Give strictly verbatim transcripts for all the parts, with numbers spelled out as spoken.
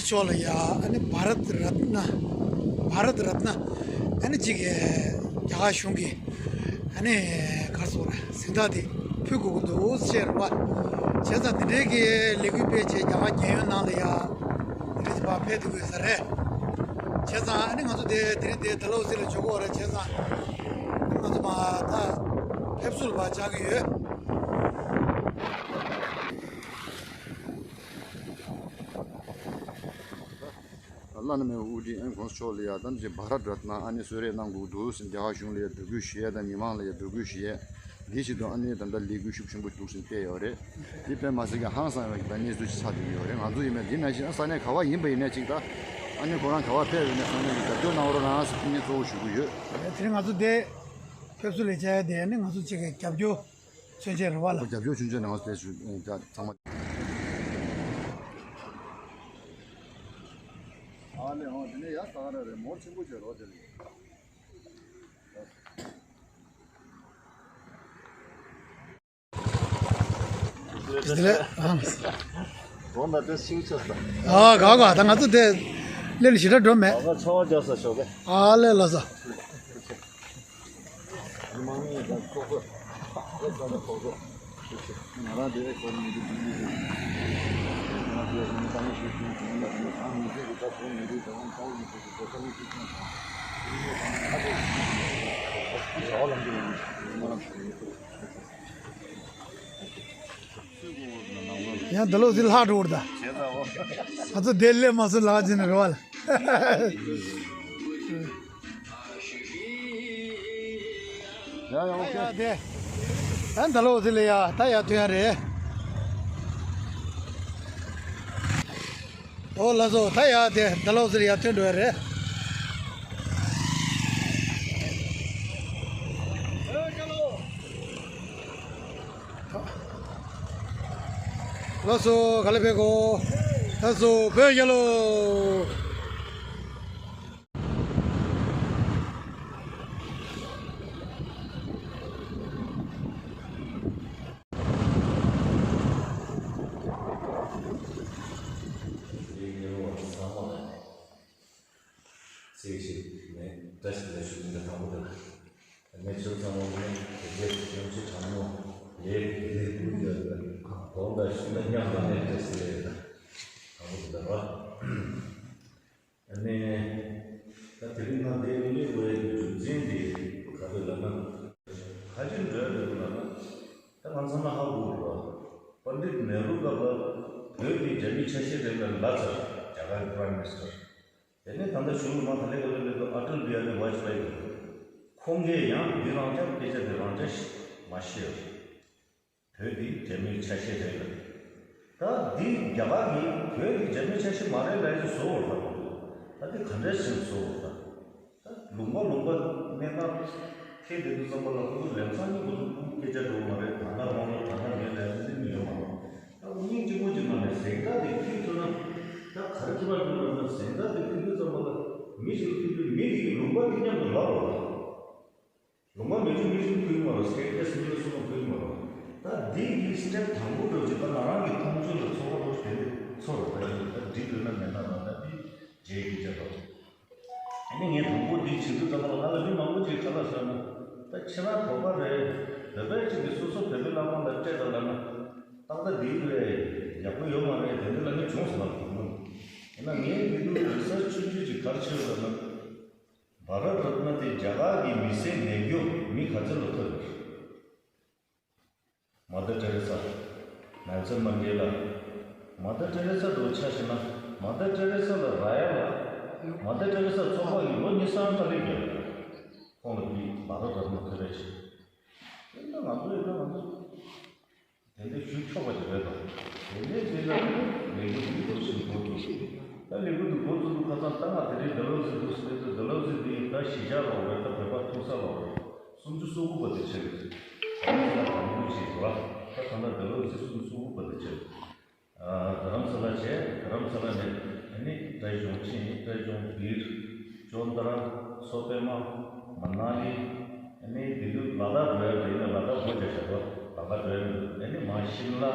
ཕྱོགས་ལ་ཡ་ཨ་ནི་བྷ་རད་རཏ་ན། བྷ་རད་རཏ་ན་ཨ་ནི་གཅིག་གི་རྒྱ་གར་གཞུང་གི་ཨ་ནི་ག་རེ་ཟེར་དགོས་རེད། གཟེངས་རྟགས་དེ་ཕུལ་དགོས་ཀྱི་འདུག་ཟེར་བ། བྱས་ཙང་དེ་འདྲའི་གི་ལས་འགུལ་སྤེལ་བྱས་རྒྱ་གར་རྒྱལ་ཡོངས་ནང་ལ་ཡ་དེ་འདྲ་ཞིག་ཕར་ཕེབས་ཐུབ་ཀྱི་ཡོད་ས་རེད། བྱས་ཙང་ཨ་ནི་ང་ཚོ་དེ་དེ་རིང་དེ་ཌལ་ཧོ་སི་ལ་འབྱོར་གྱི་ཡོད་རེད། བྱས་ཙང་ང་ཚོ་མར་ད་ཕེབས་བསུ་ལ་ཕར་བཅར་གྱི་ཡོད། བླ་ན་མེད་པའི་དབུ་ཁྲིད་ཨན་གོང་ས་མཆོག་ལ་ཡ་ད་ཅིག་བྷ་རད་རཏ་ན་ཨ་ནི་གསོལ་རས་གནང་དགོས་འདུག་ཟེར་རྒྱ་གར་གཞུང་ལ་ཡ་འབོད་སྐུལ་ཞུ་ཡས་དང་མི་མང་ལ་ཡ་འབོད་སྐུལ་ཞུ་ཡས། འདི་བཞིན་དུ་ཨ་ནི་ད་ལྟ་ལས་འགུལ་ཤུགས་ཆེན་པོ་འདུག་ཟེར་སྤེལ་ཡོད་རེད། འདི་དཔེ་མ་སྲིད་ཀྱི་ཧང་སང་བའི་ད་གནས་ཚུལ་ཞིག་ཆགས་བསྡད་ཡོད་རེད། ང་ཚོ་ཡིན་ན་འདི་ནང་བཞིན་ས་གནས་ག་བ་ཡིན་པ་ཡིན་ནའི་གཅིག་ད་ཨ་ནི་ཁོ་རང་ག་བ་ཕེབས་ཡོད་ནའི་ས་གནས་ཀྱི་རྒྱབ་སྐྱོར་གནང་རོགས་གནང་ཟེར་ངས་གཙོ་བོ་ཞུ་གི་ཡོད། དེ་རིང་ང་ཚོ་འདི་ཕེབས་བསུ་ལ་བཅར་ཡས་དེ་ཨ་ནི་ང་ཚོ་གཅིག་གི་རྒྱབ་སྐྱོར་མཚོན་ཆེད་རེད་བ་ལ། རྒྱབ་སྐྱོར་མཚོན་ཆེད་ནང་དེ་ཚང་མ། ཨ་ལེ་ཧོ། དེ་ནས་ཡ་ས་ར་རེད། མོར་ཆེན་པོ་བྱོས་རོགས་དེ་རེད། དེ་ལས་ཨང་། དགོང་དག་དེ་སིའུ་ཆགས་ས། ཨ་ག་ག་ད་ང་ཚོ་དེ་ལས་ལ་ཞེ་དྲག་འགྲོ་མེད། ཨ་ཆོ་བ་རྒྱག་ས་ཞོགས་པས། ཨ་ལེ་ལ་ས། ཡང་འདི་ལོ་ཟིག་ལྷག་འགྲོ་བར་ད། ང་ཚོ་དེ་ལས་མ་སུ་ལག་ཅན་རེ་བ་ལ། ཡ་ཡ་ཨོ་ཁེ། ཡ་དེ། ད་ད་ལོ་ཟི་ལི་ཡ་ད་ཡ་ཐུ་ཡ་རེད། ཨོ་ལ་སོ་ད་ཡ་དེ་ད་ལོ་ཟི་ལི་ཡ་ཐུ་འགྲོ་ཡ་རེད། ལ་སོ་ག་ལེ་བེ་གོ། ལ་སོ་བེ་ཡ་ལོ། ཚིག་ཞིག་ནས་བཀྲ་ཤིས་བདེ་ལེགས་ཞུ་རྒྱུ་དང་པོ་དེ་ལ། ངས་ཁྱོད་ཚང་མ་ནས་དེ་རྗེས་སུ་སྐྱོན་ཆེ་དྲང་མོ་ལས་ལས་ཀུན་ཡོད་པའི་གོང་དང་ཤུལ་ལ་མཉམ་པ་ནས་བཀྲ་ཤིས་བདེ་ལེགས་དང་དང་པོ་དེ་ལ་རོ། ཨ་ནི། ད་དེ་རིང་ང་འདིར་སླེབས་དགོས་ཡག་གི་རྒྱུ་མཚན་དེ་ག་རེ་ལབ་ན། ག་ཅི་འདྲ་རེད་ལབ་ན། ད་ང་ཚང་མ་ཧ་གོ་རེད་བ། པཎ་ཌིད་ནེ་རུ་སྐབས་ལ་བོད་ཀྱི་རྒྱ་མི་ཆ་ཤས་རེད་ལ་ལབ་ཚར། རྒྱ་གར་པ་རའིམ་མི་ནི་སི་ཊར། དེ་ནས་ད་ལྟ་གཞུང་ལ་མ་ག་ལེ་ག་ལེ་སླེབས་འདུག་ཨ་ཊལ་བི་ཧ་རི་ཝ་ཇ་པ་ཡི་ཁོང་གིས་ཡང་འདི་རང་ཅག་སྐད་ཆ་འདི་རང་ཅག་མ་བཤད། བོད་འདི་རྒྱ་མིའི་ཆ་ཤས་རེད་ལ། ད་འདི་རྒྱ་གར་གྱིས་བོད་འདི་རྒྱ་མིའི་ཆ་ཤས་མ་རེད་ལབ་ཀྱི་བཟོ་བར་ལབ་འདུག་ད་འདི་ག་འདྲ་ཞིག་བཟོ་བར་ད། ད་ལུང་པ་ལུང་པ་གནས་སྟངས་ཁྱེད་འདི་ཚོ་ཙམ་པ་ལ་ཁོ་ཚོ་ལམ་སང་གཉིས་པོ་ཚོ་ཁོང་སྐད་ཆ་འགྲོ་མ་རེད། ད་ལྟ་རང་ལ་ད་ལྟ་མེད་ལབ་ཡ་འདི་མི་ཡོང་མ་རེད། ད་དབུ་བརྙེས་གཅིག་པོ་གཅིག་ནང་ནས་གཟེངས་རྟགས་དེ་ཕུལ་ཐུབ་ན་ད་ག་རེ་ཐུབ་པ་འགྲོ་ལབ་ན་གཟེངས་རྟགས་དེ་ཕུལ་དུས་ཙམ་པ་ལ་མི་ཞིག་ལ་ཕུལ་དུས་མི་དེ་གི་ལུང་པ་དེ་མཉམ་དུ་ལབ་རོགས་ལ། ལུང་པ་མི་ཆུང་མི་ཆུང་ཁུལ་མ་རོ། སི་ཊེ་ཊི་ཨེས་མི་ལ་སུ་ལ་ཁུལ་མ་རོ། ད་འདི་གི་སི་ཊེབ་དང་པོ་འགྲོ་རྗེས་ད་ང་རང་གི་མཐོང་ཆོས་ལ་ཚོར་བ་རོ་དེ་འདྲ་ཚོར་རོ། ད་འདི་འགྲིག་ཡོད་ན་མེད་ན་ར་ད་འདི་རྗེས་ཀྱི་བྱ་རོ། ཨ་ནི་ངས་དང་པོ་འདི་བྱེད་དུས་ཙམ་པ་ལ་ང་ལ་མི་མང་པོ་ཅིག་ག་ལ་ཟེར་ན། ད་ཁྱེད་རང་བོད་པ་རེད། བོད་པ་ཅིག་གིས་སོ་སོ་བོད་པའི་བླ་མ་ལ་སྤྲད་དང་ལབ་ན། ཏག་ཏག་འདི་རེད། ཡག་པོ་ཡོད་མ་རེད། དེ་འདྲ་ལབ་མཁན་བྱུང་སོང་ལ་དང་པོ། ཡིན་ན་ངས་འདི་དུས་རི་སར་ཆི་ཆུང་ཆུང་ཅིག་ག་རེ་བྱས་ཡོད་ལབ་ན། བྷ་ར་ཏ་རཏ་ན་དེ་རྒྱ་གར་གྱི་མི་སེར་ནད་སྐྱོབ་མི་ག་ཚོད་ལ་ཐོབ་ཡོད། མ་ཏར་ཏེ་རེ་ས། ནེལ་སོན་མན་ཌེ་ལ། མ་ཏར་ཏེ་རེ་ས་དང་ཆ་བཞག་ན། མ་ཏར་ཏེ་རེ་ས་ལ་རག་ཡ་ལ། མ་ཏར་ཏེ་རེ་ས་ཚོགས་པ་ཡིས་ལོ་གཉིས་གསུམ་ལྟ་རེ་བརྒྱབ། ཁོང་ལ་མི་བྷ་ར་ཏ་རཏ་ན་ཐོབ་པའི་ཆེད། དེ་ལྟ་ང་ཚོ་ཡིན་ན་ང་ཚོ། དེ་འདྲ་ཞུ་ཆོག་པ་ཞིག་རེད་དོ། དེ་ནས་དེ་ལ་ལས་འགུལ་འདི་འགྲོ་བཞིན་འགྲོ་འདུག་ད་ལས་འགུལ་འདི་འགོ་བཙུགས་འདུག་ཁ་སང་ད་ང་དེ་རིང་ཌལ་ཧོ་སི་འདུག་ཟེར་དུས་ཌལ་ཧོ་སི་འདི་ད་གཞིས་ཆགས་ལ་རེད། ད་བོད་པ་ཐུག་ས་ལ་རེད། སུམ་ཅུ་སོ་དགུ་པ་དེ་ཆགས་ཡོད། ད་ང་ཚོ་ལ་གང་འདུག་ཅིག་རེད་བ། ད་ད་ལྟ་ཌལ་ཧོ་སི་སུམ་ཅུ་སོ་དགུ་པ་དེ་ཆགས་ཡོད། རྡ་རམ་ས་ལ་བྱས། རྡ་རམ་ས་ལ་ནས་ཨ་ནི་རྟ་གཞུང་ཆེན། རྟ་གཞུང་སྦིར། ཅོན་ཏ་ར། སོ་པད་མ། མ་ན་ལི། ཨ་ནི་འདི་དུས་ལ་དྭགས་འགྲོ་ཡ་རེད། ཡིན་ན་ལ་དྭགས་སྒོ་རྒྱག་བཞག་པ། ལ་དྭགས་འགྲོ་ཡ་མི་འདུག་ཨ་ནི་མར་ཤིམ་ལ།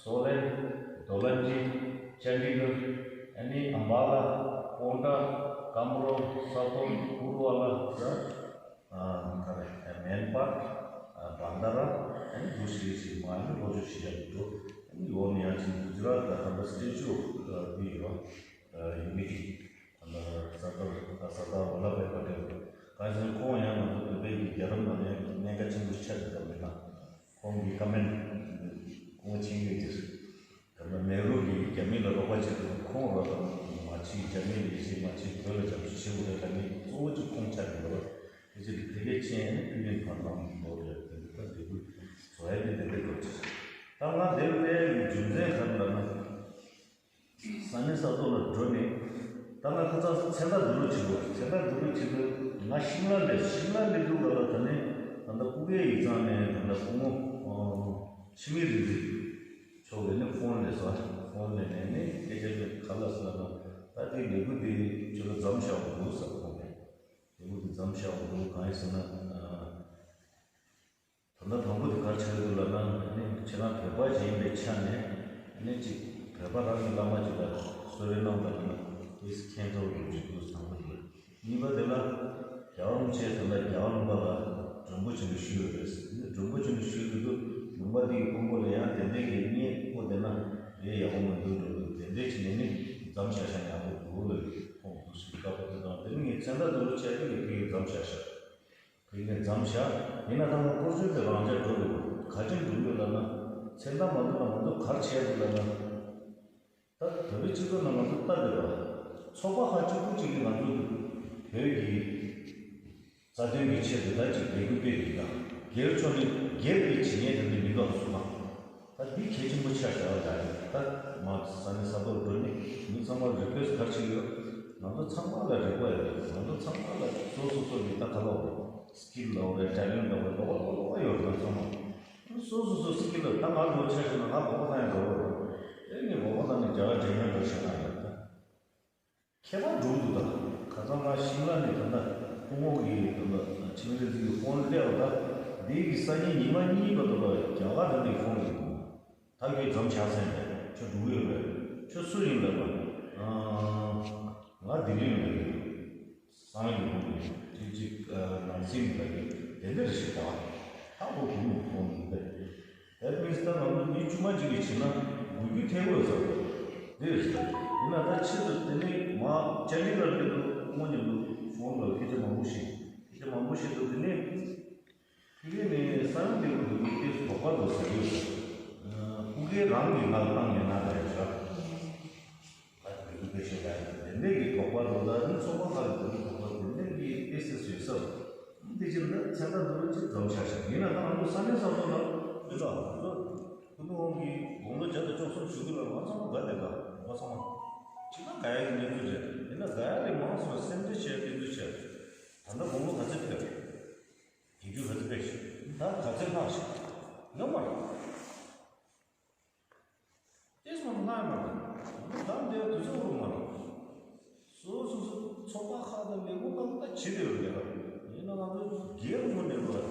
སོ་ལན། རྡོ་ལན་ཇི། ཅན་ཌི་གར། ཨ་ནི་ཨམ་བ་ལ། ཀོན་ཊ། ཀམ་རོ། ས་ཐོམ། པུར་བ་ལ། ཨ་ག་རེ། མེན་པར། བྷན་དྷ་ར། ཨ་ནི་འདུ་ཤེས་ཤིག་མ་ནི་ལོ་ཆུ་ཤི་ཡག་འདུག་ཨ་ནི་ཡོང་ནི་ཡང་ཅིག་གུ་ཇི་རཱཏ་ད་ཧམ་པ་སི་ཊེ་ཅུ་འདི་ཡོད་པ། ཡིན་མི་གི་ད་ལྟ་སར་དར་ད་སར་དར་ཝ་ལ་བྷའི་པ་ཊེལ་ག་ཅིག་ཁོང་ཡང་ང་ཚོ་བོད་པའི་གི་རྒྱལ་རབས་ནང་ནས་གནད་འགག་ཆེན་པོ་ཆགས་ཡོད་པ་མིན་ན། ཁོང་གི་ཀ་མེན་ཁོང་ཕྱིན་ཡོད་ཅེས། ད་ལྟ་ནེ་རུ་གིས་རྒྱ་མི་ལ་རོགས་པ་བྱེད་དུས་ཁོང་རོགས་དང་མ་ཕྱིན། རྒྱ་མི་ལ་ཡིད་ཆེས་མ་བྱེད། བོད་ལ་རྒྱབ་སྐྱོར་བྱེད་དགོས་རེད་ལབ་མཁན་གཙོ་བོ་གཅིག་ཁོང་ཆགས་ཡོད་རེད། དེ་ཕྱིར་དེ་གའི་ཆེད་ནས་ཕུལ་ལེན་ཕར་གནང་དགོས་རེད། དེ་འདི་ལྟ་འདི་དགོས་བཟོ་ཡ་དེ་དེ་འདྲ་འགྲོ་ཆེ། ད་ང་དེར་སླེབས་ཡ་གི་རྒྱུ་མཚན་ག་རེ་ལབ་ན། ས་གནས་ས་ཐོག་ལ་འགྲོ་ནས་ད་ང་ཁ་སང་མཚན་རྟགས་བསྡུ་རུབ་བྱེད་དགོས། མཚན་རྟགས་བསྡུ་རུབ་བྱེད་དུས་ང་ཤིམ་ལ་སླེབས། ཤིམ་ལ་སླེབས་དུས་ག་ལ་ད་ནི་ད་ལྟ་སྐུ་སྒེར་ཡིག་ཚང་ནས་ད་ལྟ་སྐུ་ངོ་འཆི་མེད་རིག་འཛིན་མཆོག་གིས་ནི་ཕོན་སླེབས་སོང་། ཕོན་སླེབས་ནས་ནི་སྐད་ཆ་ནི་ག་ལ་ཟེར་ན། ད་དེ་ལས་འགུལ་དེ་ཁྱོད་ལ་མཚམས་བཞག་དགོས་འདུག་ཟེར། ཕོན་ནས་ལས་འགུལ་དེ་མཚམས་བཞག་དགོས་འདུག་གང་ཡིན་ཟེར་ན། ད་ལྟ་དང་པོ་དེ་ག་རེ་ཆགས་ཡོད་འདུག་ལབ་ན། ཨ་ནི་ཁྱེད་རང་བོད་པ་ཞིག་ཡིན་པའི་ཆ་ནས། ཨ་ནི་གཅིག་བོད་པ་རང་གི་བླ་མ་ཅིག་ལ་གསོལ་རས་གནང་དང་ལབ་ན་ཨིས་ཁྱེད་ཚོར་འགྲོ་རྒྱུ་འདུག་དང་པོ་དེ། གཉིས་པ་དེ་ལ་རྒྱལ་བ་རིན་པོ་ཆེ་ད་ལྟ་རྒྱལ་བ་ལུང་པ་ལ་མགྲོན་པོ་བྱས་ནས་བཞུགས་ཡོད་རེད། ཨ་ནི་མགྲོན་པོ་བྱས་ནས་བཞུགས་ཡོད་དུས་ལུང་པ་འདི་གི་དཔོན་པོ་ལ་ཡང་དེ་འདྲའི་གི་བརྙས་བཀོད་བསྡད་ན་ལས་ཡག་པོ་མི་འདུག་འགྲོ་འདུག་དེ་འདྲའི་བྱས་ནས་ནི་མཚམས་བཞག་ཤག་ཡག་པོ་འདུག་ལབ་ཁོང་འདུག་སེ་བཀའ་པོ་དེ་དང་། དེ་ནི་ངས་མཚན་རྟགས་བསྡུ་རུབ་བྱས་ཏེ་ངས་ཕ་གིར་མཚམས་བཞག་ཤག་ཕ་གིར་མཚམས་བཞག་ཡིན་ན་ད་ང་སྐོར་སྐྱོད་དེ་རང་འཇགས་འགྲོ་དགོས། ག་ཅིག་འགྲོ་དགོས་ལབ་ན། མཚན་རྟགས་མ་བསྡུ་ན་ང་ཚོ་ག་རེ་བྱས་དགོས་ལབ་ན། ད་བོད་པའི་སྤྱི་ཚོགས་ནང་ང་ཚོ་ལྟ་བསྡད་པ། ཚོགས་པ་ཁག་གཅིག་པུ་གཅིག་གིས་ང་ཚོ་བོད་ཀྱི་རྩ་དོན་གྱི་ཆེད་དུ་ད་ཅིག་ལས་འགུལ་སྤེལ་གྱི་ཡོད། སྒེར་ཕྱོགས་ནས་སྒེར་གྱི་བྱེད་ཉེས་དེ་འདྲ་མི་འདུག་གསུངས་པ། ད་འདི་གལ་ཆེན་པོ་ཆགས་བཞག་ཡ་རེད། ད་མ་ས་གནས་ས་ཐོག་འགྲོ་ནས་མི་ཚང་མར་རི་ཁུ་ཨེ་སི་ཊི་ག་རེ་བྱེད་ཀྱི་ཡོད། ང་ཚོ་ཚང་མ་ལ་རིག་པ་ཡོད་རེད། ང་ཚོ་ཚང་མ་ལ་སོ་སོ་སོ་གི་ད་ག་ལབ་དགོས་རེད། སི་ཀིལ་ལབ་དགོས་རེད། ཊེ་ལེན་ཊི་ལབ་དགོས་རེད། ལོགས་ཀ་ལོགས་ཀ་ལོགས་ཀ་ཡོད་རེད། ང་ཚང་མ་སོ་སོ་སོ་སི་ཀིལ་ལ། ད་ང་ལོ་ཆ་བཞག་ན་ང་སྒོག་པ་བཏང་ཡང་འགྲོ་གི་རེད། ཨེ་ནི་སྒོག་པ་བཏང་ནས་རྒྱ་གར་འགྲིམ་ཡང་འགྲོ་ཤེས་ན་རེད། ད་ཁྱད་པར་འགྲོ་འདུག་ད་ཁ་སང་ང་ཤིམ་ལ་ནས་ད་ལྟ་སྐུ་ངོ་གི་ད་ལྟ་འཆི་མེད་རིག་འཛིན་གྱི་ཕོན་སླེབས་པ། ད་འདི་གི་སང་ཉིན་ཉི་མ་གཉིས་པ་ད་ལྟ་རྒྱ་གར་ནས་ཕོན་སླེབས་འདུག་ད་ཁྱོད་མཚམས་བཞག་ཟེར་ནས་ཁྱོད་འགྲོ་གི་ཡོད་པས། ཁྱོད་སུ་ཡིན་ལབ་པ། ཨ་ང་ལྡི་ལི་ནས་ཡིན། སང་ཉིན་ཡོང་གི་ཡིན། དེ་གཅིག་ནང་སྲིད་ནས་ལབ་ཀྱི་དེ་འདྲ་རེད་ཞེས་གདའ། ད་ཁོ་གུང་ནས་ཕོན་ཡིན་པས། དེ་མིན་ད་ང་ཚོ་མི་དཀྱུས་མ་གཅིག་གིས་བྱེད་ན་འགུལ་སྐྱོད་ཐེབས་ཡོད་ས་རེད། འདི་རེད་ཟེར། ཡིན་ན་ད་ཕྱིར་དུ་དེ་ནས་མ་ཅ་ལི་ལ་སླེབས་དུས་སྔོན་ཉིན་དུ་ཕོན་ལ་སྐད་ཆ་མང་པོ་ཞིག་སྐད་ཆ་མང་པོ་ཞིག་འདུག་དེ་ནས་ཕ་གི་ནས་ས་ཡོམ་འདི་གི་འགུལ་སྐྱོད་དོགས་པ་འདུག་ཟེར་གྱི་ཡོད་ས་རེད། སྐུ་སྒེར་རང་གིས་ང་ལ་བཏང་མེད་ན་ད་ཡོད་ས། ད་དེ་འདྲའི་དཔེ་ཆ་ཡང་དེ་འདྲའི་གི་དོགས་པ་འདུག་ད་ནི་ཚོགས་པ་ཁག་གི་དོགས་པ་དེ་འདྲའི་གི་དཔེ་སྲིད་བཟོས་ས། དེ་ཕྱིར་ད་མཚན་རྟགས་འདི་ལ་ཅིག་འཛོམས་ཤག་ཤག་ཡིན་ན་ད་ང་ཚོ་ས་གནས་ས་ཐོག་ལ་མི་འདྲ་བ་ང་ཚོ་ཀུན་ཏུ་དབང་གིས་དགུང་ལོ་བརྒྱ་དང་བཅུ་གསུམ་བཞུགས་དུས་ལ་ང་ཚང་མ་དགའ་བསྡད་འདུག་ང་ཚང་མ་ཅི་ལ་དགའ་ཡ་གི་གནས་ཚུལ་རེད། ཡིན་ན་དགའ་ཡ་ལས་མང་སོང་སེམས་ཁྲལ་བྱས་ཏེ་འདུག་བྱས། ད་ལྟ་དགུང་ལོ་ག་ཚོད་ཕེབས་རེད། དེ་རྒྱུ་ག་ཚོད་ཕེབས་ཤག་ད་ག་ཚོད་ལྷག་ཤག་ཡོད་མ་རེད། ཏེས་མ་ལྷག་མ་རེད། ད་འདིར་དུས་ཚོད་འོར་མ་རེད། སོ་སོ་སོ་ཚོགས་པ་ཁག་དང་ལས་ཁུངས་ཁག་ད་བྱེད་དེ་ཡོད་རེད། ཡིན་ན་ང་ཚོ་སྒེར་ངོས་ནས་ལོ་ད་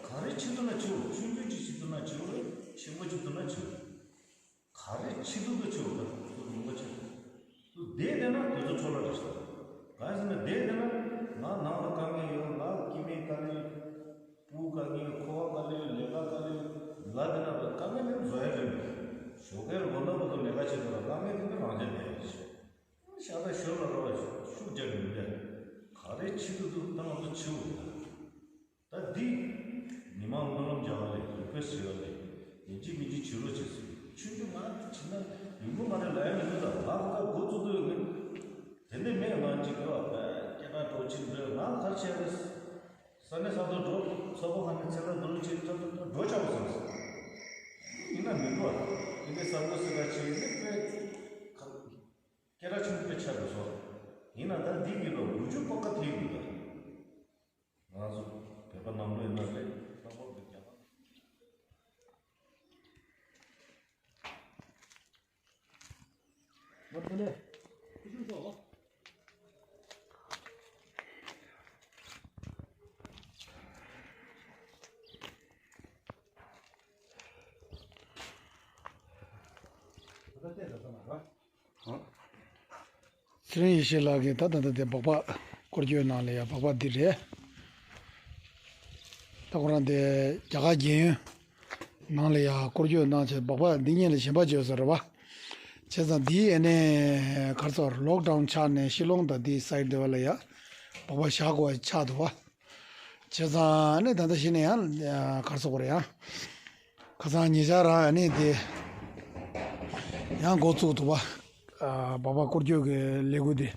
ག་རེ་བྱེད་ཐུབ་ན་བྱེད་འོ། ཆུང་ཆུང་ཅིག་བྱེད་ཐུབ་ན་བྱེད་འོ་རེད། ཆེན་པོ་བྱེད་ཐུབ་ན་བྱེད་འོ། ག་རེ་བྱེད་ཐུབ་ཐུབ་བྱེད་འོ། ད་ཚོ་ལུང་པ་ཆེ་ཚོ་བསྡད་བསྡད་ན་དུས་ཚོད་འཕྲོ་བརླག་རེད་ཤག་གང་ཟེར་ན་བསྡད་བསྡད་ན་ང་ནང་ལ་དཀའ་ངལ་ཡོད། ང་སྐྱེ་དམན་དཀའ་ལས་ཡོད། སྤུ་གུ་དཀའ་ངལ་ཡོད། འཁོར་བ་དཀའ་ལས་ཡོད། ལས་ཀ་དཀའ་ལས་ཡོད། ལ་དེ་ན་དཀའ་ངལ་དེ་བཟོ་ཡ་རེད་མོད། ཞོགས་ཀས་ལོ་ན་བར་དུ་ལས་ཀ་བྱེད་དགོས་ལ་དཀའ་ངལ་དེ་ནི་རང་འཇགས་བསྡད་ཡ་རེད་ཤག་ཤ་སྟག་ཞོར་ལ་ར་བ་ཤུགས་རྒྱག་གི་མི་འདུག་ག་རེ་བྱེད་ཐུབ་ཐུབ་ད་ང་ཚོ་བྱེད་འོ་ད། ད་འདི་མི་མང་སྨོན་ལམ་རྒྱག་ལས་རི་ཁུ་ཨེ་སི་ཊི་བྱེད་ལས་ཡིན་གཅིག་མིན་གཅིག་བྱེད་རོགས་བྱེད་ཟེར། ཆུང་ཆུང་ང་བྱེད་ན་ཡོང་གི་མ་རེད་ལབ་ཡ་མི་འདུག་ད་ང་ད་འགོ་བཙུགས་དུས་ཡོད་མེད་དེ་འདྲ་མེད། ང་གཅིག་གི་བ་སྐད་གྲགས་འགྲོ་ཕྱིན་འགྲོ་ང་ག་རེ་བྱས་རེད། ས་གནས་ས་ཐོག་འགྲོ། ཚོགས་པ་ཁག་ནས་མཚན་རྟགས་བསྡུ་རུབ་བྱེད་ཐབས་ཐབས་འགྲོ་ཆོག་པ་བསམ་སོང་། ཡིན་ན་མི་འགྲོ་བ་དེ་འདྲའི་གསར་འགོད་ཟེར་ག་བྱས་ནས་དཔེ་སྐད་གྲགས་ཆེན་པོ་ཆགས་འགྲོ་སོང་། ཡིན་ན་ད་འདི་གི་ལོ་འགུལ་སྐྱོད་པ་ཁ་ཐེག་འདུག་ད། ང་ཚོ་བོད་པ་ནང་ལོགས་ཡིན་ན་རེད། ལྷག་པར་དུ་རྒྱ་གར། མ་ཐོན་ནས་ཁུ་ཆུང་ཚོ། ད་ལྟ་བལྟས་ད་ཚང་མ་ར། ཧང་། ཚེ་རིང་ཡེ་ཤེས་ལགས་ཀྱིས་ད་ད་ད་དེ་སྦག་སྦག་སྐོར་སྐྱོད་གནང་ལ་ཡ། སྦག་སྦག་འདི་རེད། ད་ཁོ་རང་དེ་རྒྱ་གར་རྒྱལ་ཡོངས་ནང་ལ་ཡ་སྐོར་སྐྱོད་གནང་བྱས། སྦག་སྦག་འདི་གཉིས་ལ་ཞེན་པ་བྱོས་ཟེར་བ། བྱས་ཙང་འདིའི་ཨ་ནི་ག་རེ་ཟེར། ལོག་ཌའུན་ཆགས་ནས་ཤི་ལོང་དང་འདིའི་སའིཌ་དེ་བ་ལ་ཡ་སྦག་སྦག་བཞག་དགོས་པ་ཆགས་འདུག་བ། བྱས་ཙང་ཨ་ནི་ད་ལྟ་གཞི་ནས་ཡང་ག་རེ་ཟེར་དགོས་རེད། ཡང་ཁ་སང་ཉེ་ཆར་རང་ཨ་ནི་དེ་ཡང་འགོ་བཙུགས་འདུག་བ། ཨ། སྦག་སྦག་སྐོར་སྐྱོད་ཀྱི་ལས་འགུལ་དེ།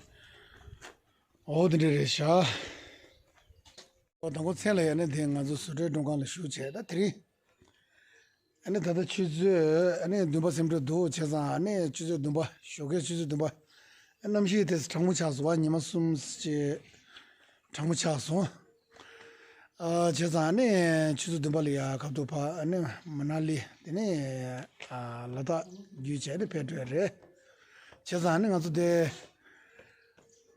འོ་དེ་འདྲ་རེད་ཤག་འོ། དང་པོ་མཚན་ལ་ཡ་ཨ་ནི་དེ་ང་ཚོ་བཟོ་གྲྭའི་མགྲོན་ཁང་ལ་བཞུགས་བྱས། ད་དེ་རིང་ཨ་ནི་ད་ལྟ་ཆུ་ཚོད་ཨ་ནི་བདུན་པ་ཟིན་འགྲོ་འདུག་བྱས་ཙང་ཨ་ནི་ཆུ་ཚོད་བདུན་པ། ཞོགས་ཀའི་ཆུ་ཚོད་བདུན་པ། ཨ། གནམ་གཤིས་དེ་གྲང་མོ་ཆགས་སོང་བ། ཉི་མ་གསུམ་ཅིག་གྲང་མོ་ཆགས་སོང་། ཨ། བྱས་ཙང་ཨ་ནི་ཆུ་ཚོད་བདུན་པ་ལ་ཡ་ཁ་ཐུག་ཕར་ཨ་ནི་མ་ན་ལི། དེ་ནས་ཨ་ལ་དྭགས་བརྒྱུད་བྱས་ནས་ཕེབས་འགྲོ་ཡ་རེད། བྱས་ཙང་ཨ་ནི་ང་ཚོ་དེ་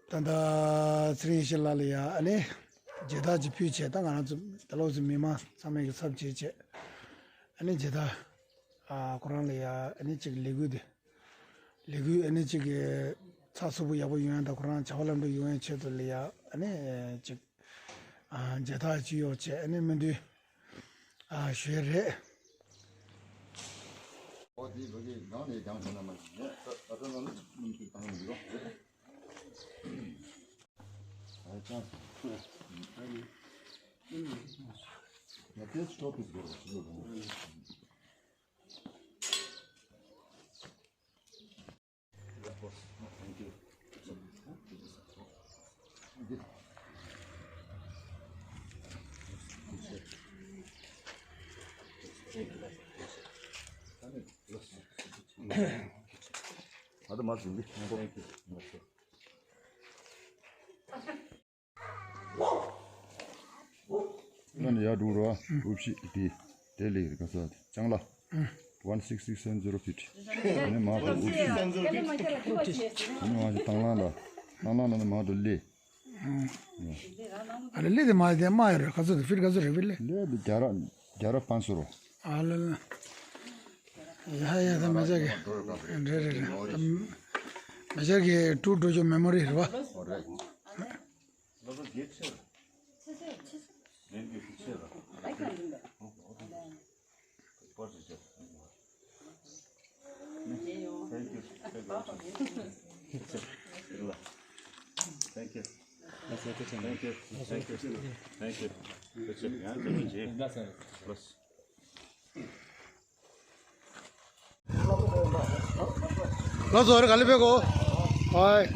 ད་ལྟ་ཚེ་རིང་ཡེ་ཤེས་ལགས་ལ་ཡ་ཨ་ནི་མཇལ་དར་ཅིག་ཕུལ་བྱས། ད་ང་རང་ཚོ་ད་ལོག་ཚོ་མི་མང་ཚང་མས་ཀྱི་ཚབ་བྱས་བྱས་ཨ་ནི་མཇལ་དར། ཨ། ཁོ་རང་ལ་ཡ་ཨ་ནི་ཅིག་ལས་འགུལ་དེ། ལས་འགུལ་ཨ་ནི་ཅིག་གི་ཚགས་ཚུད་པོ་ཡག་པོ་ཡོང་ཡ་དང་། ཁོ་རང་བྱ་བ་ལམ་འགྲོ་ཡོང་ཡ་ཆེད་དུ་ལ་ཡ་ཨ་ནི་ཅིག་ཨ། མཇལ་དར་ཅིག་གཡོག་བྱས་ཨ་ནི་སྨོན་འདུན་ཨ་ཞུ་ཡ་རེད། ཨོ་དེ་བོད་ཀྱི་གང་ནས་ཀྱང་བྱུང་ན་མ་ཡིན། ད་ལྟ་ལ་ནི་སྨོན་འདུན་བཏང་མི་འདུག་ཨ་ཅང་ཡ་དེ་སྟོབས་ཀྱིས་སྒོར་བ་ཞིག་ཡོད་རུང་། ཨ་ནི་ཡར་འགྲོ་རོགས། འུ་ཕྱི་དེ་དེ་ལས་ག་ས་ལྕང་ལ། One six six seven zero feet. ཨ་ནི་མར་འགྲོ་འུ་ཕྱི། ཨ་ནི་མར་ཞིག་དང་བླངས་ལ། དང་བླངས་ལ་ནི་མར་འགྲོ་ལི། ཨ་ལེ་ལི་དེ་མ་དེ་མ་ཡོད་རེད། ག་ཚོད་ཕིཊ་ག་ཚོད་རེད་བི་ལེ། ལི་དེ་རྒྱ་ར་རྒྱ་ར་པན་སོ་རོ། ཨ་ལེ་ལེ། ཡ་ཡ། ད་མེ་ཅག་གི་རེད་རེད་རེད། མེ་ཅག་གི་ཀྲུའུ་འགྲོ་ཆོག་མེ་མོ་རི་རེད་བ། Thank you. Thank you. Thank you. Thank you. Thank you. Thank you. Thank you. ལགས་སོ། རེ་ག་ལེ་པེ་གོ། ཧོའི།